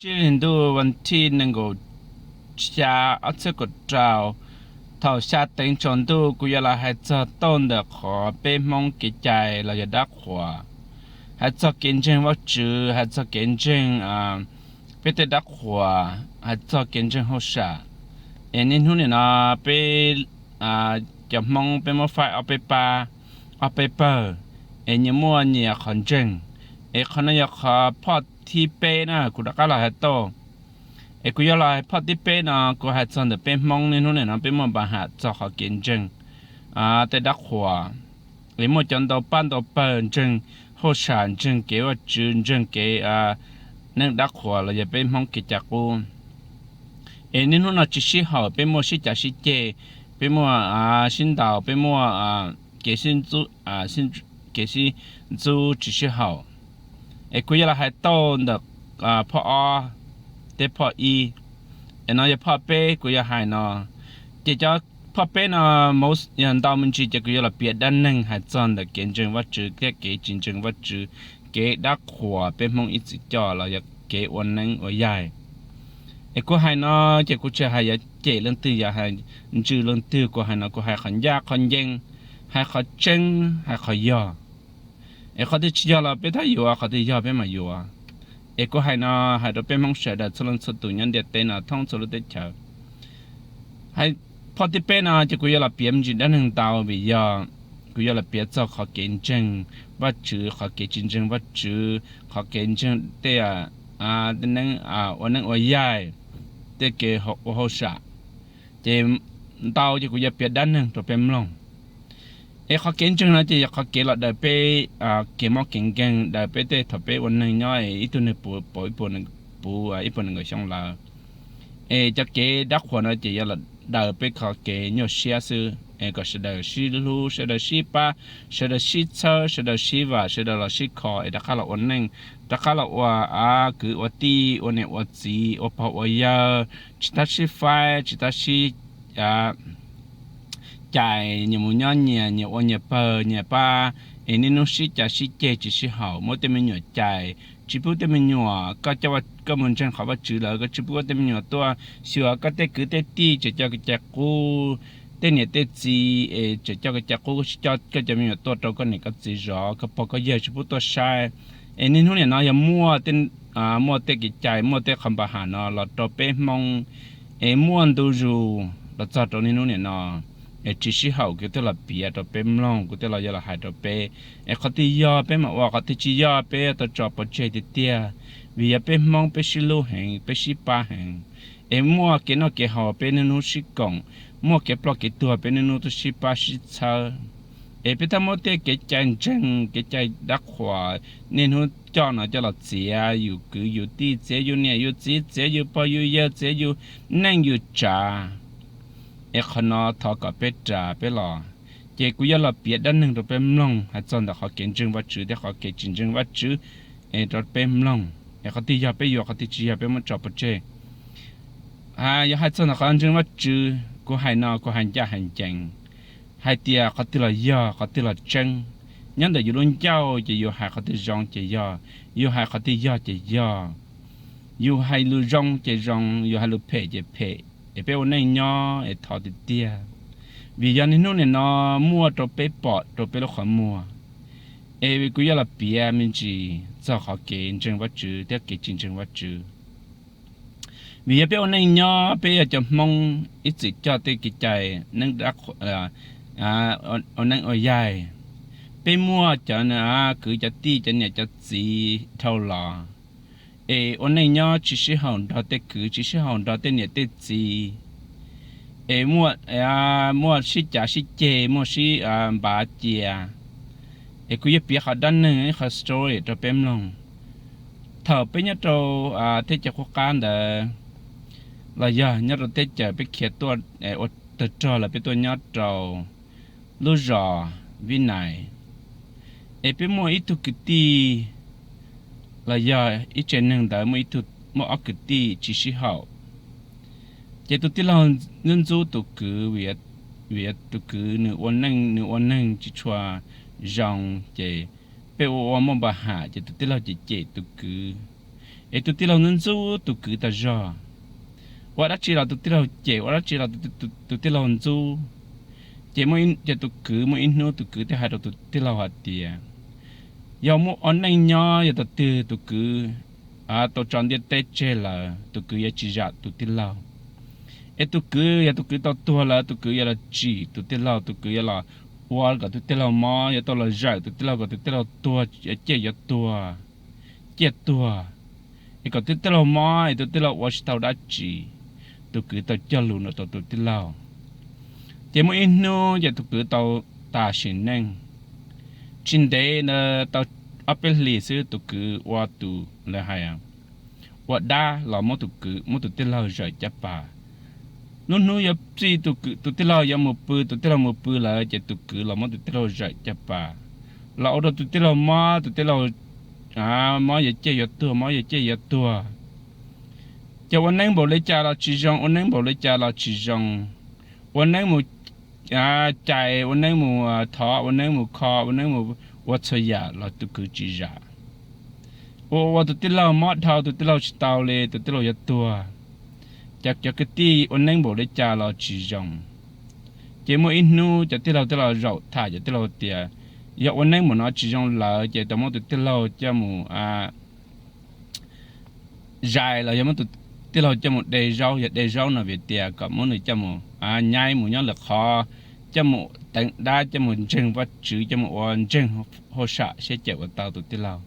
Txij li ntuj vas thib nees nkaum xya ob txhiab kaum rau, thaum xya teev tsaus ntuj kuv yuav los hais txog tau ntawm qhov peb Hmoob kev cai los yog dab qhuas, hais txog kev ntseeg Vajtswv, hais txog kev ntseeg peb tej dab qhuas, hais txog kev ntseeg hauj sam. Es niaj hnub nim no peb cov Hmoob peb muab faib ob peb pab, ob peb pawg, es nyias muaj nyias qhov ntseeg. Es qhov no yog qhov phoj thib peb na kuv rov qab los hais tau. Es kuv yuav los hais phoj thib peb no, kuv hais txog ntawm peb Hmoob niaj hnub nim no peb muaj npa ham txog qhov kev ntseeg tej dab qhuas. Es muaj cov ntau pab ntau pawg ntseeg hauj sam, ntseeg kev Vajtswv, ntseeg kev neej dab qhuas los yog peb Hmoob kev cai qub. Es niaj hnub no tsis sib haum, peb muaj sib cav sib ceg, peb muaj sib ntaus, peb muaj kev sib ntxub, kev sib ntxub tsis sib haum. Es kuv yuav los hais tau ntawm phoj ob thiab phoj ib. Es no yog phoj peb kuv yuav hais no. Ces cov phoj peb no mus yog ntau me ntsis ces kuv yuav los piav dab neeg hais txog ntawm kev ntseeg Vajtswv thiab kev tsis ntseeg Vajtswv, kev dab qhuas peb Hmoob ib txwm coj los yog kev ua neeb ua yaig. Es kuv hais no ces kuv tsis hais yuav cem leej twg, yuav hais ntsws leej twg, kuv hais no kuv hais qhov ncaj qhov ncees, hais qhov tseeb, hais qhov yog. Es qhov twg tsis yog los peb thov yuav, qhov twg yog peb mam yuav. Es kuv hais no hais rau peb Hmoob sawv daws txhua leej txhua tus nyob ntiaj teb no thoob txhua lub teb chaws. Hais phoj thib peb no ces kuv yuav los piav me ntsis dab neeg ntau vim yog kuv yuav los piav txog qhov kev ntseeg Vajtswv, qhov kev tsis ntseeg Vajtswv, qhov kev ntseeg tej neeb ua neeb ua yaig, tej kev ua hauj sam. Ces ntau ces kuv yuav piav dab neeg rau peb mloog. Es qhov kev ntseeg no ces yog qhov kev los daws peb kev mob kev nkeeg, daws peb tej thaum peb ua neeg nyob es ib tug neeg puv, puv ib puas nees nkaum xyoo lawm. Es cov kev dab qhuas no ces yog los daws peb qhov kev nyuaj siab xwb, es kom sawv daws sib hlub, sawv daws sib pab, sawv daws sib txhawb, sawv daws sib vam, sawv daws los sib kho es rov qab los ua neej, rov qab los ua kwv ua tij, ua niam ua txiv, ua pog ua yawg, tsis tab sib faib, tsis tab sib cais, nyias mus nyob nyias, nyias ua nyias pawg nyias pab, es niaj hnub sib cav sib ceg tsis sib haum, muab tej me nyuam cais, tsis pub tej me nyuam, koj coj koj mus ntseeg qhov Vajtswv lawm, koj tsis pub koj tej me nyuam tuaj xyuas koj tej kwv tej tij, tseem coj kev cai qub, tej niam tej txiv es tseem coj kev cai qub, koj tsis coj koj cov me nyuam tuaj rau koj niam koj txiv zov, koj pog koj yawg tsis pub tuaj saib. Es niaj hnub nim no yog muaj tej, muaj tej kev cai, muaj tej qhov npa ham no los rau peb Hmoob, es muaj ntu zus los txog rau niaj hnub nim no, es tsis sib haum, kuv thiaj los piav rau peb mloog, kuv thiaj los yog los hais rau peb. Es qhov twg yog peb mam ua, qhov twg tsis yog peb tau tso pov tseg tiag tiag, vim yog peb Hmoob peb sib hlub heev, peb sib pab heev. Es muaj kev noj kev haus peb niaj hnub sib koom, muaj kev ploj kev tuag peb niaj hnub tuaj sib pab sib txhawb. Es peb thiaj muab tej kev cai ntseeg, kev cai dab qhuas niaj hnub coj no coj los txiav yus kwv yus tij, txiav yus niam yus txiv, txiav yus pog yus yawg, txiav yus neej yus tsav. Es qhov no thov kom peb ras peb los. Ces kuv yuav los piav dab neeg rau peb mloog hais txog ntawm qhov kev ntseeg Vajtswv thiab qhov kev tsis ntseeg Vajtswv, es rau peb mloog. Es qhov twg yog peb yuav, qhov twg tsis yog peb muab tso pov tseg. Yog hais txog ntawm qhov ntseeg Vajtswv, kuv hais no kuv hais ncaj hais ncees, hais tias qhov twg los yog, qhov twg los tseeb. Nyob ntawm yus lub ncauj ces yus hais qhov twg zoo ces yog, yus hais qhov twg yog ces yog. Yus hais lus zoo ces zoo, yus hais lus phem ces phem. Es peb ua neej nyob es thov tiag tiag, vim yog niaj hnub nim no muaj rau peb pom rau peb lub qhov muag. Es kuv yuav los piav me ntsis txog qhov kev ntseeg Vajtswv thiab kev tsis ntseeg Vajtswv. Vim yog peb ua neej nyob, peb yog cov Hmoob ib txwm coj tej kev cai neeb, ua neeb ua yaig. Peb muaj cov kwv cov tij cov niam cov txiv dhau los, es ua neej nyob tsis sib haum nrog tej kwv, tsis sib haum nrog tej niam tej txiv. Es muaj, muaj sib cav sib ceg, muaj sib npav cia. Es kuv yuav piav qhov dab neeg, ib qhov story rau peb mloog. Thaum peb nyob rau teb chaws qub qab ntawd, los yog nyob rau teb chaws peb khiav tuaj ua tawg rog lawm peb tuaj nyob rau lub zos Vib Nais, es peb muaj ib tug kwv tij, los yog ib tsev neeg ntawd muaj ib tug, muaj ob kwv tij tsis sib haum. Ces tus tij laug ntxub ntxub tus kwv, vim tus kwv nws ua neej, nws ua neeg tsis tshua zoo, ces peb ua ua muaj npa ham ces tus tij laug cem cem tus kwv. Es tus tij laug ntxub ntxub tus kwv tas zog, ua dab tsi los tus tij laug cem, ua dab tsi los tus tij laug ntxub. Ces tus kwv muaj ib hnub tus kwv thiaj hais rau tus tij laug hais tias, yog muaj ua neej nyob yog thaum twg tus kwv tau tso ntiaj teb tseg lawm tus kwv yuav tsis zam tus tij laug. Es tus kwv yog tus kwv tau tuag lawm tus kwv yuav los tsim tus tij laug, tus kwv yuav los ua kom tus tij laug mob, yuav tau los zawm tus tij laug kom tus tij laug tuag, yuav ciaj yuav tuag, ciaj tuag, es kom tus tij laug mob es tus tij laug ua tsis tau dab tsi. Tus kwv tau cog lus no rau tus tij laug. Ces muaj ib hnub ces tus kwv tau tas sim neej. Tsis ntev ntawd tau ob peb hlis xwb tus kwv ua tus lawv hais ua dab los muab tus kwv, muab tus tij laug zawm caj pas. Lub hnub yuav txij tus tij laug yuav mus pw, tus tij laug mus pw lawm ces tus kwv los muab tus tij laug zawm caj pas, los ua rau tus tij laug mob, tus tij laug mob yuav ciaj yuav tuag, mob yuav ciaj yuav tuag. Ces ua neeb npaum li cas los tsis zoo, ua neeb npaum li cas los tsis zoo. Ua neeb mus cais, ua neeb mus thov, ua neeb mus kho, ua neeb mus ua txhua yam los tus kwv tsis zam. Ua ua tus tij laug mob dhau, tus tij laug tsis tau li, tus tij laug yuav tuag. Ces cov kwv tij ua neeb npaum li cas los tsis zoo. Ces muaj ib hnub cov tij laug thiaj los zaum tham, cov tij laug tias yog ua neeb npaum no tsis zoo lawm ces tau muab tus tij laug coj mus zais los yog muab tus tij laug coj mus de zaub, yog de zaub no vim tias kom muab nws coj mus nyaib mus nyob lwm qhov, coj mus teev dab, coj mus ntseeg Vajtswv, coj mus ua ntseeg hauj sam seb cawm ua tau tus tij laug.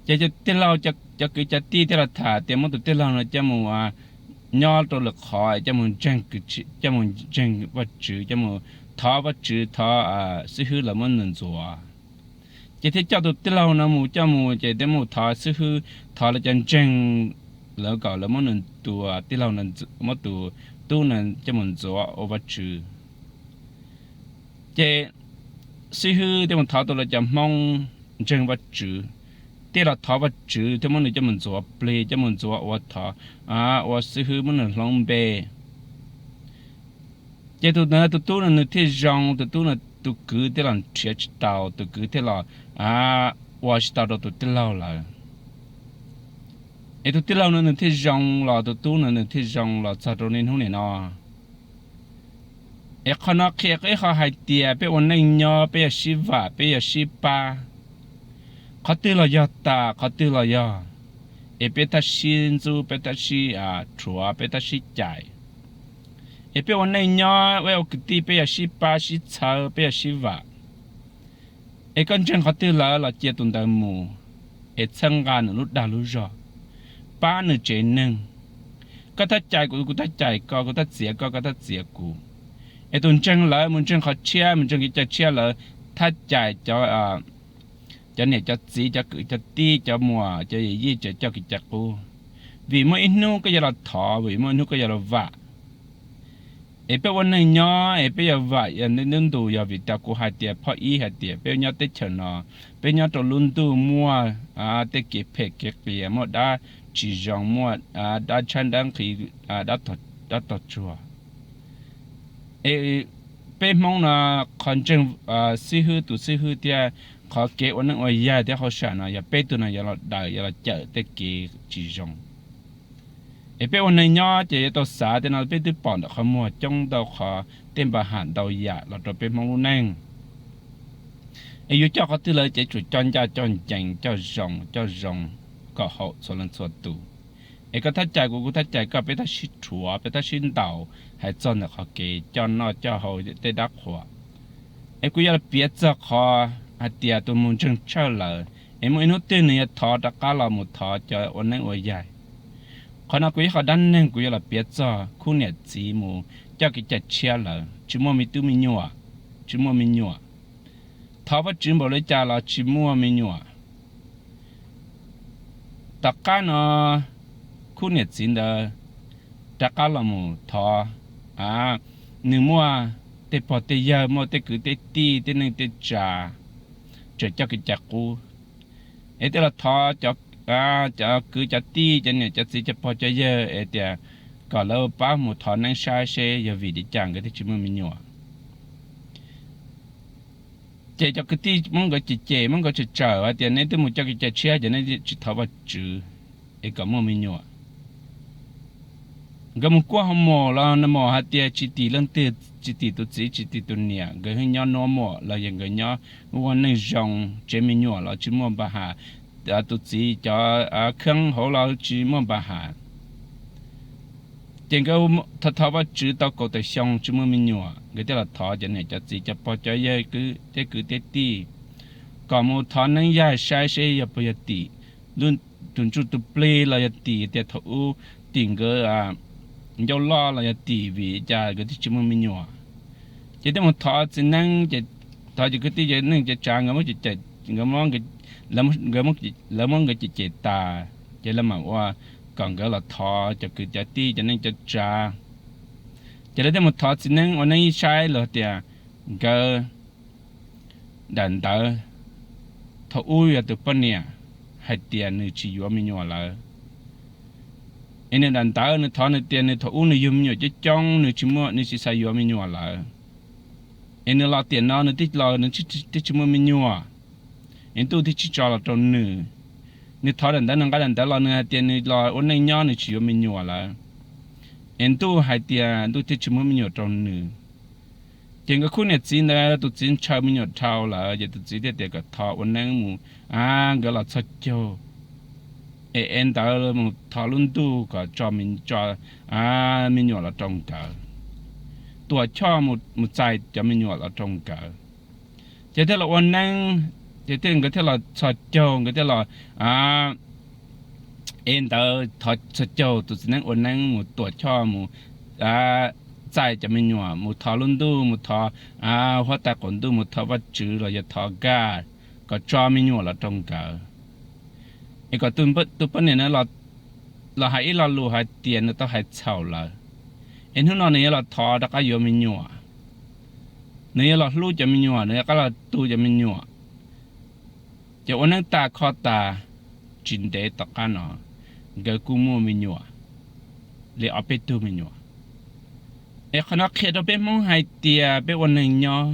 Ces cov tij laug, cov kwv cov tij thiaj los tham tias muab tus tij laug no coj mus nyob rau lwm qhov, coj mus ntseeg, coj mus ntseeg Vajtswv, coj mus thov Vajtswv, thov xib hwb lawv muab nws ntxuav. Ces thiaj coj tus tij laug no mus, coj mus ces thiaj mus thov xib hwb, thov lawv cov ntseeg, lawv kom lawv muab nws tus tij laug, muab tus tub no coj mus ntxuav ua Vajtswv. Ces xib hwb thiaj mus thov tau lawv cov Hmoob ntseeg Vajtswv, thiaj los thov Vajtswv thiaj muab nws coj mus ntxuav plig, coj mus ntxuav ua thov, ua xib hwb muab nws hloov npe. Ces tus, tus tub no nws thiaj zoo, tus tub no tus kwv thiaj los nrhiav tsis tau, tus kwv thiaj los ua tsis tau rau tus tij laug lawm. Es tus tij laug no nws thiaj zoo los, tus tub no nws thiaj zoo los txog rau niaj hnub nim no. Es qhov no qhia ib qho hais tias peb ua neej nyob peb yog sib vam, peb yog sib pab, qhov twg los yog tas, qhov twg los yog, es peb tab sib ntxub, peb tab sib rhuav, peb tab sib cais. Es peb ua neej nyob, peb ua kwv tij, peb yog sib pab sib txhawb, peb yog sib vam. Es koj ntseeg qhov twg lawm los cia tus ntawd mus, es txhawb nqa nws lub dag lub zog, pab nws tsev neeg. Koj thaj cais kuv, kuv thaj cais koj, kuv thaj txiav koj, koj thaj txiav kuv. Es tus ntseeg lawm mus ntseeg qhov tshiab, mus ntseeg kev cai tshiab lawm, thaj cais cov niam cov txiv, cov kwv cov tij, cov muam cov yawm yij, cov coj kev cai qub. Vim muaj ib hnub koj yuav los thov, vim muaj ib hnub koj yuav los vam. Es peb ua neej nyob es peb yuav vam, yog ntub ntu, yog vim tas kuv hais tias phoj ib hais tias peb nyob teb chaws no, peb nyob rau lub ntuj muaj tej kev phem kev qias, muaj dab tsis zoo, muaj dab tshaib dab nqhis, dab tog tsuag. Es peb Hmoob no, qhov ntseeg xib hwb, tus xib hwb thiab qhov kev ua neej ua yaig thiab hauj sam no yog peb tug no yuav los daws, yuav los cawm tej kev tsis zoo. Es peb ua neej nyob ces yuav tau xav tias no peb twb pom ntawm qhov muag coob ntau qhov, tej npa ham ntau yam los rau peb Hmoob lub neej. Es yuav coj qhov twg lawm ces tsuas coj ncaj coj ncees, coj zoo coj zoo, kom haum txhua leej txhua tus. Es koj thaj cais kuv, kuv thaj cais koj, peb tab sib rhuav, peb tab sib ntaus hais txog ntawm qhov kev coj noj coj haus tej dab qhuas. Es kuv yuav los piav txog qhov hais tias tus mus ntseeg tshawj lawm, es muaj ib hnub twg nws yuav thov rov qab los mus thov cov ua neej ua yaig. Qhov no kuv ib qho dab neeg kuv yuav los piav txog khub niam txiv mus coj kev cai tshiab lawm, tsis muaj me tub me nyuam, tsis muaj me nyuam. Thov Vajtswv npaum li cas los tsis muaj me nyuam. Tom qab no khub niam txiv ntawd rov qab los mus thov, nws muaj tej pog tej yawg, muaj tej kwv tej tij, tej neej tej tsa, tseem coj kev cai qub. Es thiaj los thov cov kwv cov tij, cov niam cov txiv, cov pog cov yawg es tias kom lawv pab mus thov neeb saib seb yog vim li cas nkawd thiaj tsis muaj me nyuam. Ces cov kwv tij Hmoob nkawd cem cem, Hmoob nkawd tsawm tsawm hais tias neb twb mus coj kev cai tshiab ces neb tsis thov Vajtswv. es kom muaj me nyuam. Nkawd mus kuaj hoo maum los nag maum hais tias tsis tim leej twg, tsis tim tus txiv tsis tim tus niam, nkawd nyob nuab muam los yog nkawd nyob ua neej zoo, tsev me nyuam los tsis muaj npa has, tus txiv cov kheeb hauv los tsis muaj npa has. Ces nkawd thov thov Vajtswv tau kaum tawm xyoo tsis muaj me nyuam, nkawd thiaj los thov cov niam cov txiv cov pog cov yawg kwv tij kwv tij tij kom mus thov neeb yaig saib seb yog puas yog tim tus ntsuj tus plig los yog tim tias thaum ub tim nkawd ncauj loj los yog tim vim cas nkawd thiaj tsis muaj me nyuam. Ces thiaj mus thov txiv neeb, thov cov kwv tij neej cov tsav, nkawd muab nkawd muab nkawd cem cem tas, ces lawv mam ua kom nkawd los thov cov kwv cov tij cov neej cov tsav. Ces lawv thiaj mus thov txiv neeb ua neeb saib los tias nkawd daim ntawv thaum ub yog tus poj niam hais tias nws tsis yuav me nyuam lawm. Es nws daim ntawv nws thov nws tias nws thaum ub nws yug me nyuam coob coob, nws tsis muaj, nws tsis xav yuav me nyuam lawm. Es nws los tiam no nws thiaj los nws thiaj tsis muaj me nyuam, es ntuj thiaj tsis tso los rau nws. Nws thov daim ntawv, nws nqa daim ntawv los nws hais tias nws los ua neej nyob nws tsis yuav me nyuam lawm, es ntuj hais tias ntuj thiaj tsis muab me nyuam rau nws. Ces nkawd khub niam txiv ntawd tus txiv ntshaw me nyuam dhau lawm, ces tus txiv thiaj tias kom thov ua neeb mus, a, nkawd los txhos caug, es ev ntawv mus thov lub ntuj kom tso me nyuam los rau nkawd, tuam choj mus txais cov me nyuam los rau nkawd. Ces thiaj los ua neeb, ces thiaj nkawd thiaj los txhos caug, nkawd thiaj los ev ntawv thov txhos caug, tus txiv neeb ua neeb mus tuam choj mus txais cov me nyuam, mus thov lub ntuj, mus thov huab tais qaum ntuj, mus thov Vajtswv los yog thov nkaj kom tso me nyuam los rau nkawd. Es kom tus poj niam no los hais ib lo lus hais tias nws tau hais txhaum lawm, es hnub no nws yuav los thov rov qab yuav me nyuam, nws yuav los hlub cov me nyuam, nws yuav rov qab los tu cov me nyuam. Ces ua neeb tas kho tas, tsis ntev tom qab no nkawd kuj muaj me nyuam li ob peb tug me nyuam. Es qhov no qhia rau peb Hmoob hais tias peb ua neeg nyob,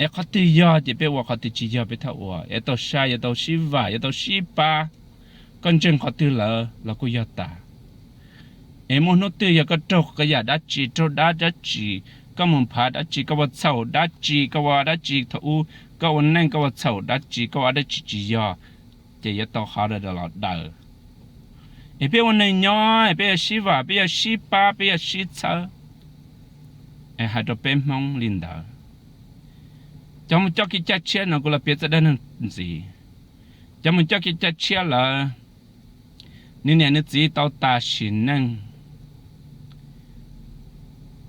es qhov twg yog ces peb ua, qhov twg tsis yog peb txhob ua. Yuav tau sai, yuav tau sib vam, yuav tau sib pab. Koj ntseeg qhov twg lawm los kuj yog tas. Es muaj hnub twg yog koj raug koj yam dab tsi, raug dab dab tsi, koj mus phav dab tsi, koj ua txhaum dab tsi, koj ua dab tsi thaum ub, koj ua neej koj ua txhaum dab tsi, koj ua dab tsi tsis yog, ces yuav tau qhov los daws. Es peb ua neeg nyob es peb yuav sib vam, peb yuav sib pab, peb yuav sib txhawb. Es hais rau peb Hmoob li ntawd. Cov mus coj kev cai tshiab no kuv los piav txoj dab neeg ntxiv. Cov mus coj kev cai tshiab lawm, nws niam nws txiv tau tas sim neej.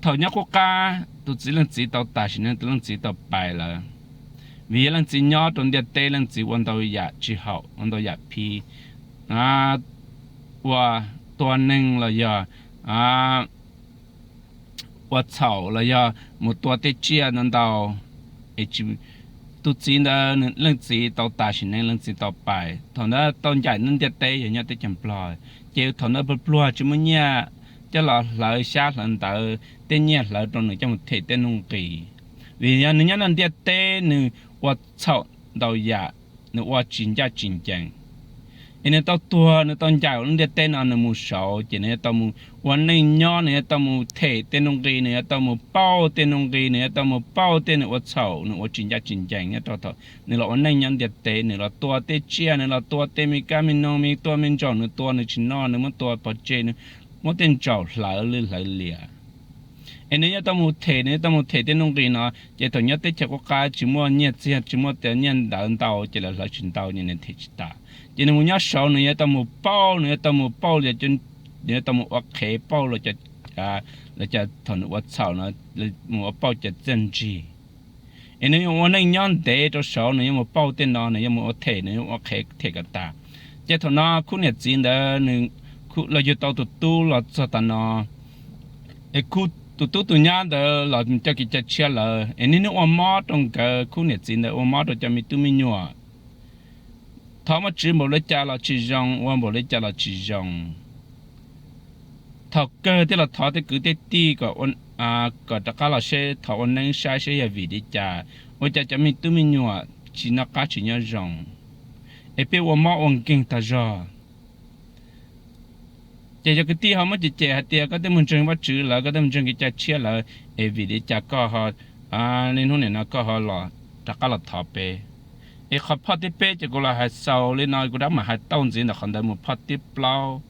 Thaum nyob qub qab tus txiv leej txiv tau tas sim neej, tus leej txiv tau pais lawm, vim yog leej txiv nyob rau ntiaj teb leej txiv ua ntau yam tsis haum, ua ntau yam phiv, ua tua neeg los yog ua txhaum los yog mus tua tej tsiaj ntau ntau. Es tus txiv ntawd leej txiv tau tas sim neej, leej txiv tau pais, thaum ntawd tau ncaim ntiaj teb yog nyob teb chaws Nplog, ces thaum ntawd pluag pluag tsis muaj nyiaj coj los hlawv xyab hlawv ntawv, tej nyiaj hlawv rau nws coj mus them tej nuj nqis. Vim yog nws nyob ntiaj teb nws ua txhaum ntau yam, nws ua tsis ncaj tsis ncees. Es nws tau tuag, nws tau ncaim ntiaj teb no nws mus saud, ces nws yuav tau mus ua neej nyob, nws yuav tau mus them tej nuj nqis, nws yuav tau mus pauj tej nuj nqis, nws yuav tau mus pauj tej nws ua txhaum nws ua tsis ncaj tsis ncees nyob rau thaum nws los ua neej nyob ntiaj teb, nws los tua tej tsiaj, nws los tua tej me kab me noog, me tua me ntsaum, nws tua nws tsis noj, nws muab tua pov tseg, nws muab tej ntsaum hlawv lwj hlawv liam. Es nws yuav tau mus them, nws yuav tau mus them tej nuj nqis no, ces thaum nyob teb chaws qub qab tsis muaj nyiaj txiag, tsis muaj tias nyiaj ntawv ntau, ces lawv hlawv tsis ntau, nws them tsis tas. Ces nws mus nyob saud, nws yuav tau mus pauj, nws yuav tau mus pauj, nws yuav tau mus ua qhev pauj los, thaum nws ua txhaum no, mus ua pauj cov txiaj ntsig. Es nws yuav ua neej nyob ntev rau saud, nws yuav mus pauj tej no, nws yuav mus ua them, nws yuav ua qhev them kom tas. Ces thaum no khub niam txiv ntawd los yug tau tus tub los txog tas no, es tus tub tus nyab ntawd los coj kev cai tshiab lawm, es niaj hnub ua mob rau nkawd, khub niam txiv ntawd ua mob rau cov me tub me nyuam. Thov Vajtswv npaum li cas los tsis zoo, ua npaum li cas los tsis zoo. Thaum kawg thiaj los thov tej kwv tej tij kom rov qab los seb, thov ua neeb saib seb yog vim li cas ua cas cov me tub me nyuam tsis noj qab tsis nyob zoo, es peb ua mob ua nkeeg tag zog. Ces yog kwv tij ho muab cem cem hais tias koj twb mus ntseeg Vajtswv lawm, koj twb mus ntseeg kev cai tshiab lawm, es vim li cas koj ho, niaj hnub nim no koj ho los rov qab los thov peb? Es qhov phoj thib peb ces kuv los hais xaus li no, kuv rov mam hais tau ntxiv ntawm qhov ntawd mus phoj thib plaub.